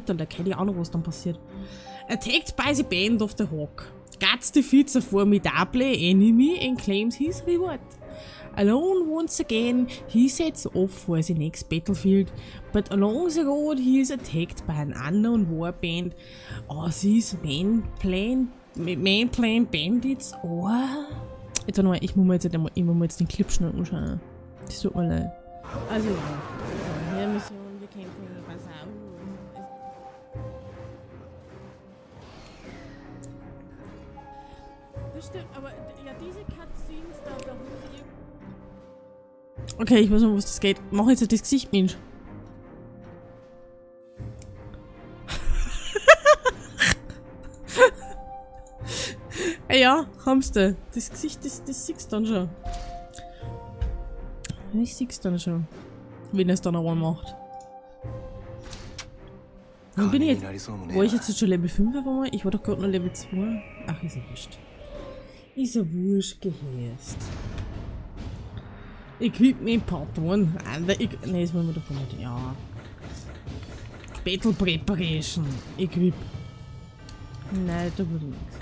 passiert dann da? Keine Ahnung, was dann passiert. Attacked by the Band of the Hawk. Guts defeats a formidable enemy and claims his reward. Alone once again, he sets off for the next battlefield, but along the road he is attacked by an unknown warband. Are these men plan bandits or... Jetzt warte mal, ich muss mir jetzt den Clip schnell anschauen. Das tut mir leid. Also ja, hier Mission, wir kämpfen gegen Basau. Das stimmt, aber ja, diese Cutscenes, da haben sie. Okay, ich weiß nicht, was das geht. Mach jetzt das Gesicht, Mensch. Ja, Hamster. Das Gesicht, das siehst du dann schon. Das siehst du dann schon. Wenn er es dann einmal macht. Wo bin ich jetzt? War ich jetzt schon Level 5 auf einmal? Ich war doch gerade noch Level 2. Ach, ist ja wurscht. Ist ja wurscht, gehörst. Equipment Part 1. Ne, das wollen wir doch nicht. Ja. Battle Preparation. Equip. Nein, da wurde nichts.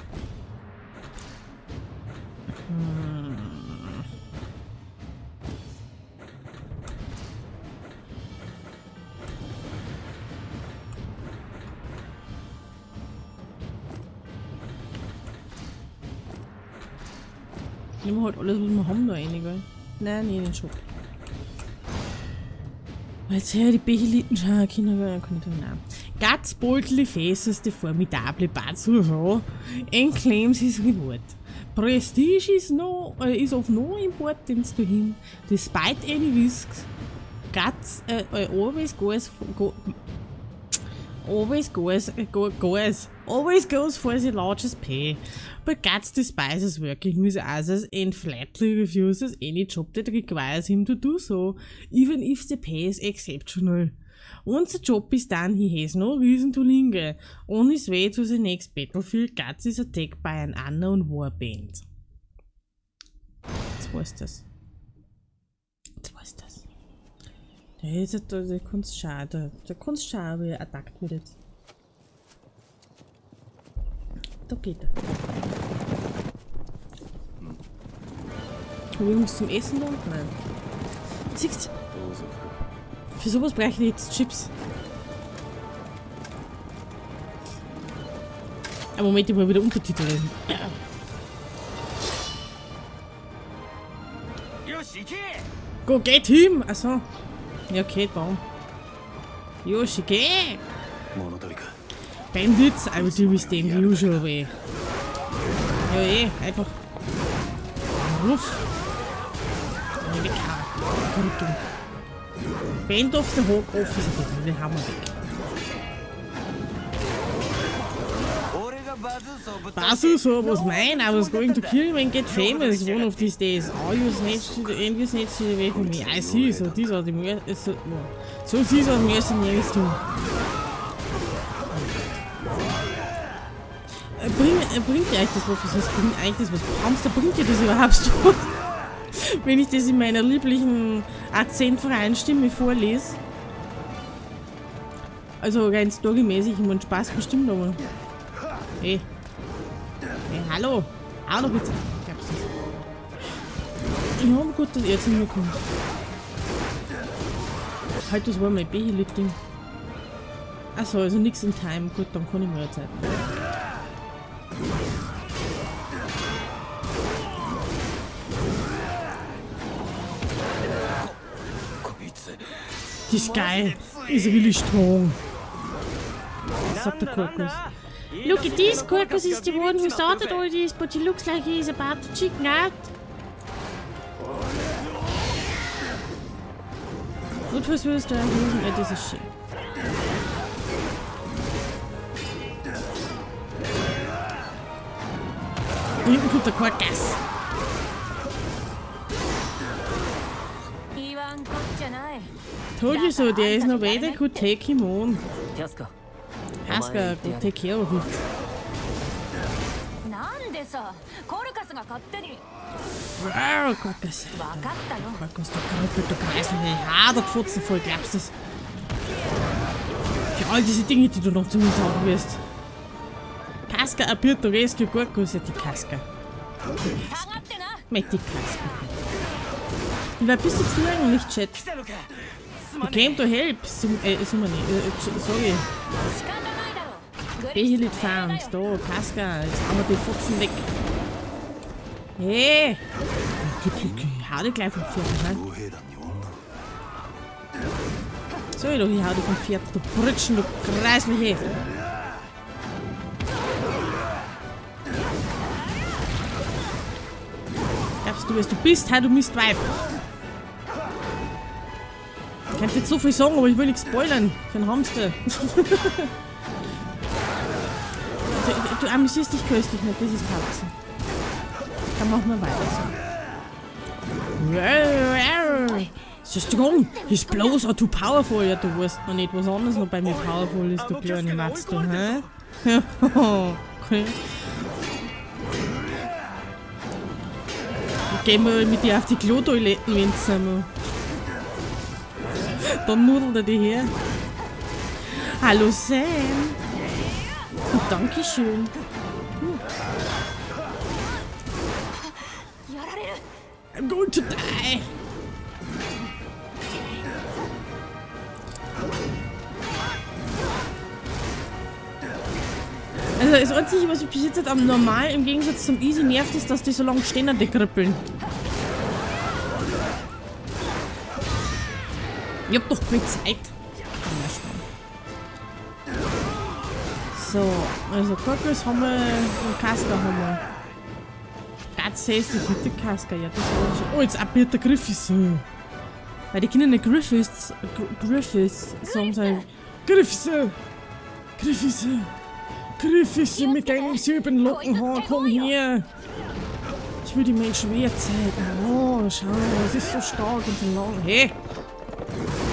Nehmen wir halt alles, was wir haben, da rein, gell? Nein, nee, den Shop. Jetzt her die Beheliten schauen, Kinder, kann ich nein. Guts boldly faces the formidable Batsuro and claims his reward. Prestige is of no importance to him, despite any risks. Guts always goes for the largest pay, but Guts despises working with others and flatly refuses any job that requires him to do so, even if the pay is exceptional. Once the job is done, he has no reason to linger. On his way to the next battlefield, Guts is attacked by an unknown warband. Jetzt war's das. Jetzt war's das. Da kannst du schauen, da kannst du schauen, wie er attackt wird jetzt. Da geht er. Hab ich irgendwas zum Essen da? Nein. Siehst du? Für sowas brauche ich jetzt Chips. Aber Moment, ich muss wieder Untertitel lesen. Go get him! Achso. Ja, okay, dann. Yoshike! Bandits, I will deal with them the usual way. Ja, eh, einfach. Ruf! Band of the Hawk Officer, den haben wir weg. Bazuso was mine, I was going to kill him and get famous one of these days. Oh, you snatched it and you snatched it away from me. I see, so these are the so these are mercenaries too. Bringt dir eigentlich das was? Was heißt, bringt eigentlich das was? Hamster, bringt dir das überhaupt was? Wenn ich das in meiner lieblichen, akzentfreien Stimme vorlese. Also rein storymäßig, ich mein, Spaß bestimmt, aber... Hey. Hey, hallo! Hallo bitte! Glaubst du das? Ja, aber gut, dass er zu mir kommt. Halt, das war mein Behelit-Ding. Achso, also nix in Time. Gut, dann kann ich mir ja Zeit. This guy is really strong, sagt der Korkus. Look at this, Korkus is the one who started all this, but he looks like he is about to chicken out. Notfalls würdest du eigentlich, das ist schön. Da hinten kommt der Korkus. Told you so, there is no way they could take him on. Haska, go take care of it. Wow, Korkus. Korkus, der Krüppel, der Kreisel, hey, ha, der Pfotzen voll, glaubst du das? Für All diese Dinge, die du noch zu mir sagen wirst. Casca appeared to rescue Gorgos. Ja, die Casca. Die Casca. Mit die Casca. Und wer bist jetzt du eigentlich, Chat? You came to help. Sumane. Sorry. Behelit found. Da, Casca. Jetzt haben wir die Fotzen weg. Hey! Ich hau dich gleich vom Pferd, ne? So, ich hau dich vom Pferd. Du Britschen, du Kreisel, hey! Glaubst du, was du bist? Hey, du Mistweib! Ich könnte jetzt so viel sagen, aber ich will nichts spoilern. Für einen Hamster. Du amüsierst dich köstlich nicht, das ist Hauptsache. Dann machen wir weiter so. So strong! His blows are too powerful. Ja, du weißt noch nicht, was anderes noch bei mir powerful ist, du kleine Matz, du, hä? Okay. Gehen wir mit dir auf die Klotoiletten, wenn's einmal. Dann nudelt er die her. Hallo Sam! Und Dankeschön. I'm going to die! Also das Einzige, was mich bis jetzt am Normal im Gegensatz zum Easy nervt, ist, dass die so lange stehen und die kribbeln. Ich hab doch keine Zeit. So, also Kokos haben wir und Casca haben wir. Guts says die vierte Casca, ja, das war schon. Oh, jetzt appiert der Griffiths. Weil die Kinder nicht Griffiths, Griffiths sagen, sondern Griffiths, Griffiths, Griffiths mit deinem silbernen Lockenhaar, komm her. Ich will die Menschen mehr zeigen. Oh, schau, es ist so stark und so lang. Hey!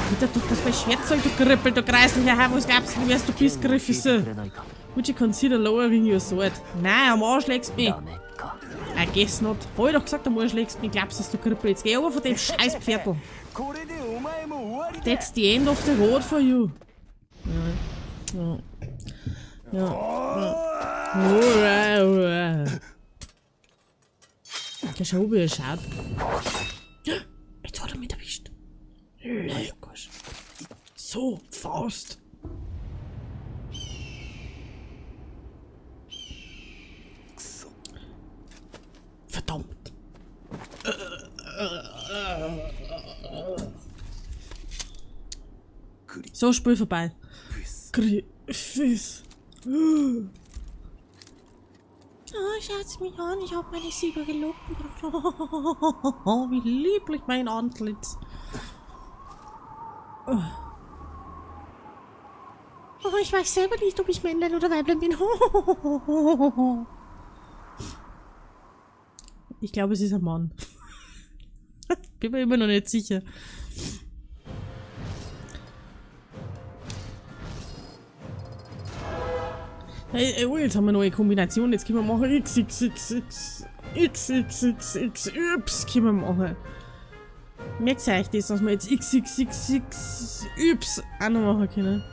Bitte doch das bei Schwertzeug, du Krippel, du Kreislicher Herr, was glaubst du, wer du bist, Griffiths? Would you consider lowering your sword? Nein, am Arsch legst du mich. I guess not. Hab ich doch gesagt, am Arsch legst du mich. Glaubst du, du Krippel? Jetzt geh over von dem scheiß Pferdl. That's the end of the road for you. Ja. Ja. Ja. Ja. Der schau, wie er schaut. Jetzt hat er mich erwischt. Lecker. So fast. Verdammt. So, Spiel vorbei. Griffiths. Oh, schaut's mich an, ich hab meine silbrige Locken. Wie lieblich mein Antlitz. Oh, ich weiß selber nicht, ob ich Männlein oder Weiblein bin. Ich glaube, es ist ein Mann. Bin mir immer noch nicht sicher. Hey, oh, jetzt haben wir eine neue Kombination. Jetzt können wir machen X, X, X, X, X, X, X, X, Y können wir machen. Merkt ihr euch das, dass wir jetzt X, X, X, X, Y auch noch machen können?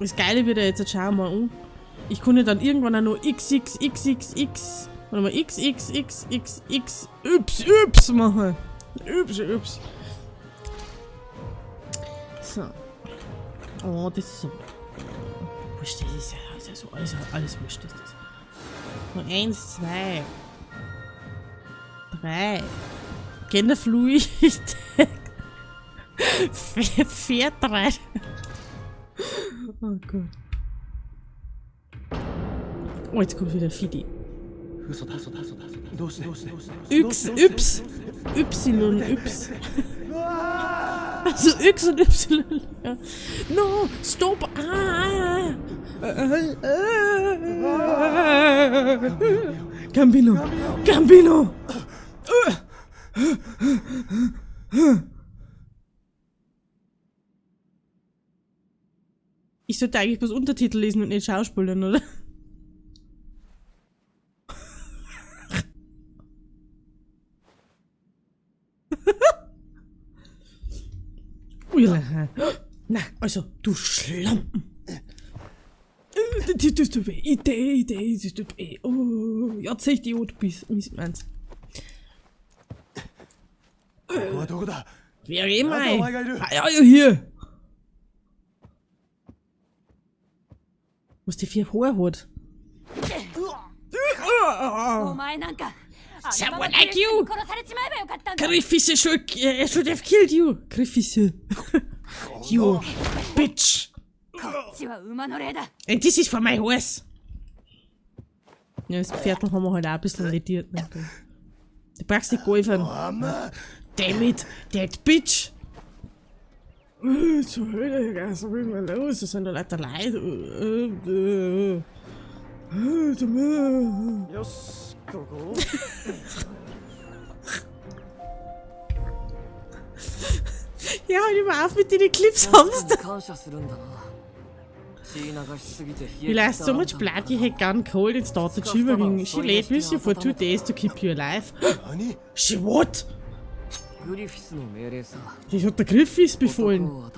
Das Geile wird ja jetzt, schauen wir mal an. Ich kann ja dann irgendwann auch noch X, X, X, X, X, warte mal, X, X, X, X, X, Y, Y machen. Y, Y. So. Oh, das ist so. Wurscht, das ist ja, das ist ja so alles, alles wurscht ist das. Noch 1, 2, 3. Genderfluid. Pferd 3. Oh Gott. Oh, jetzt kommt wieder Fidi. X, Y, Y, Y. Also X und Y. Ja. No, stop. Ah. Gambino. Gambino. Ich sollte eigentlich bloß Untertitel lesen und nicht schauspielern, oder? Na, also, du Schlampen. Das tut weh. Idee, das tut weh. Oh, ja, Idiot, bist, meinst. Wer am I? Why are you here? Was die vier Haare hat. Someone like you! Griffiths should have killed you! Griffiths. You bitch! And this is for my horse! Ja, das Pferd haben wir halt auch ein bisschen rediert. Ne? Du brauchst nicht golfern. Damn it! That bitch! Zur Hölle, was ist denn los? Das sind doch lauter Leute. Ja, hör mal auf mit den Clips, Hamster. You lost so much blood you had gone cold and started shivering. She laid with you for 2 days to keep you alive. She what? Das hat der Griffiths befohlen. Hat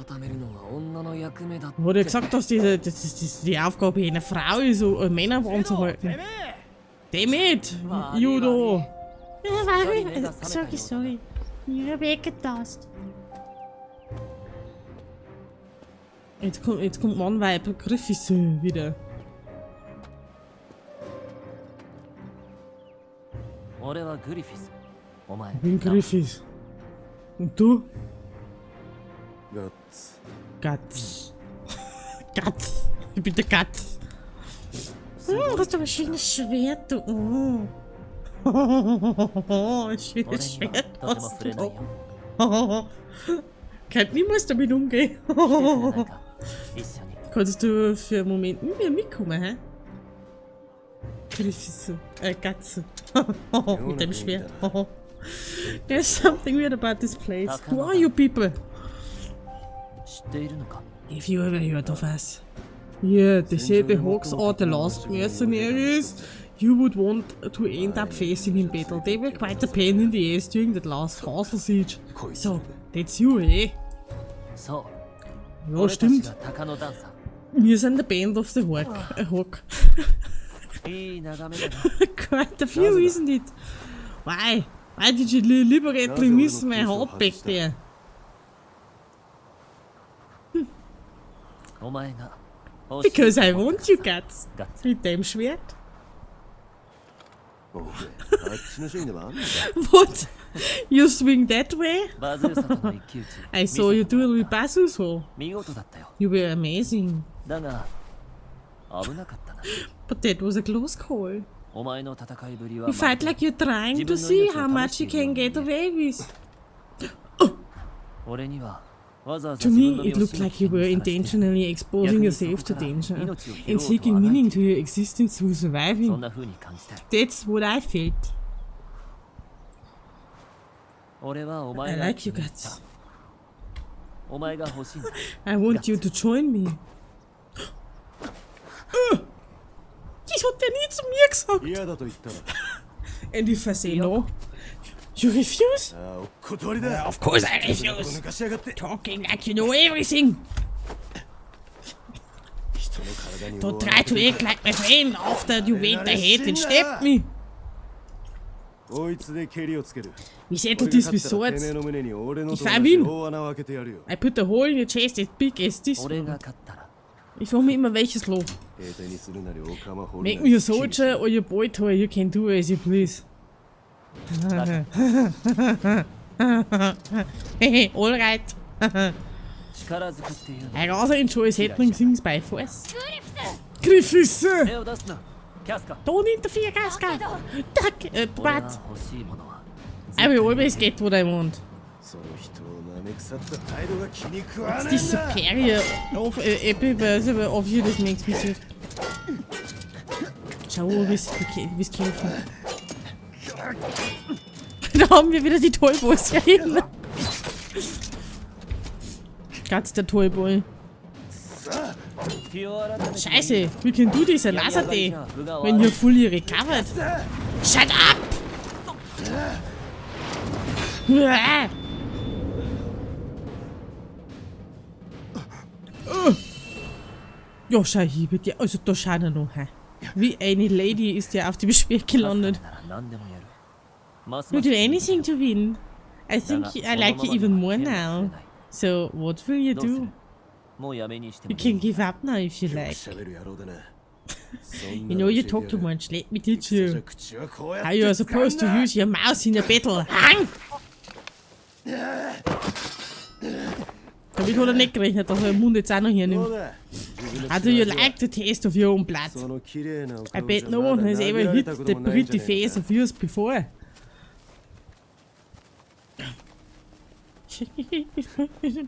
er gesagt, dass die Aufgabe einer Frau ist, Männer warm zu halten. Damn it! You do! Sorry, sorry. You're weggedast. Jetzt kommt Mann-Weib Griffiths wieder. Ich bin Griffiths. Und du? Guts. Guts. Guts. Ich bin der Guts. Hast du ein schönes Schwert, du. Oh. Ein schönes Schwert hast du. Kann niemals damit umgehen. Kannst du für einen Moment mit mir mitkommen, hä? Griffiths. Guts. Mit dem Schwert. There's something weird about this place. Who are you people? If you ever heard of us. Yeah, they say the Hawks are the last mercenaries you would want to end up facing in battle. They were quite a pain in the ass during that last castle siege. So, that's you, eh? Ja, stimmt. Wir sind der Band of the Hawk. Hawk. Quite a few, isn't it? Why? Why did you deliberately miss my heart back there? Because I want you, Guts. Mit dem Schwert. What? You swing that way? I saw you do it with Bazuso. You were amazing. But that was a close call. You fight like you're trying to see how much you can get away with. Oh. To me, it looked like you were intentionally exposing yourself to danger and seeking meaning to your existence through surviving. That's what I felt. I like you, Guts. I want you to join me. Das hat der nie zu mir gesagt. And if I say no, you refuse? Of course I refuse. Talking like you know everything. Don't try to act like my friend after you went ahead and stabbed me. We settled this with swords. If I win, I put a hole in your chest as big as this one. Ich frage mich immer, welches Loch. Make me a soldier or your boy toy, you can do as you please. Hey, alright. I rather enjoy settling things by force. Griffiths! Don't interfere, Casca! Duck! But I will always get what I want. It's this superior of Apple of you, das makes me so. Schau, wie's kämpfen. Da haben wir wieder die Toyboys hier hinten. Ganz der Toyboy. Scheiße, we can do this another day when you're fully recovered. Shut up! Ja, schau hier bitte. Also da schaut er noch. Hä? Wie eine Lady ist der auf dem Speer gelandet. You do anything to win. I think I like you even more now. So, what will you do? You can give up now if you like. You know you talk too much. Let me teach you how you are supposed to use your mouth in a battle. Hang! Damit hat er nicht gerechnet, dass er den Mund jetzt auch noch hernimmt. How do you like the taste of your own blood? I bet no one has ever hit the pretty face of yours before.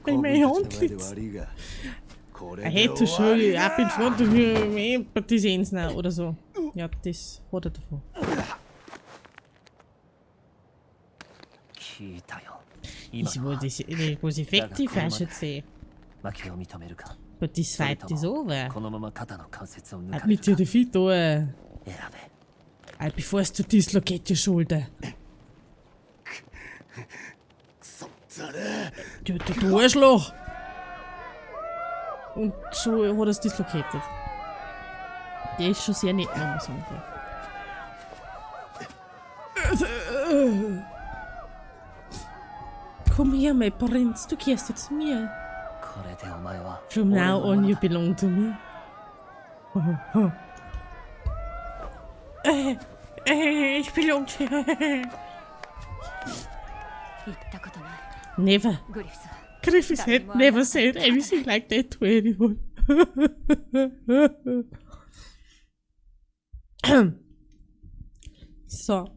Bei meinen Hand. I hate to show you up in front of you, but this ends now, oder so. Ja, das hat er davon. It was effective, I should say. But this fight is over. Admit your defeat or I'll be forced to dislocate your shoulder. Du Arschloch! Und schon hat er es dislocated. Der ist schon sehr nett, muss man sagen. Komm her, mein Prinz, du kehrst jetzt zu mir. From now on you belong to me. Ich belong to you. Never. Griffith had never said anything like that to anyone. So.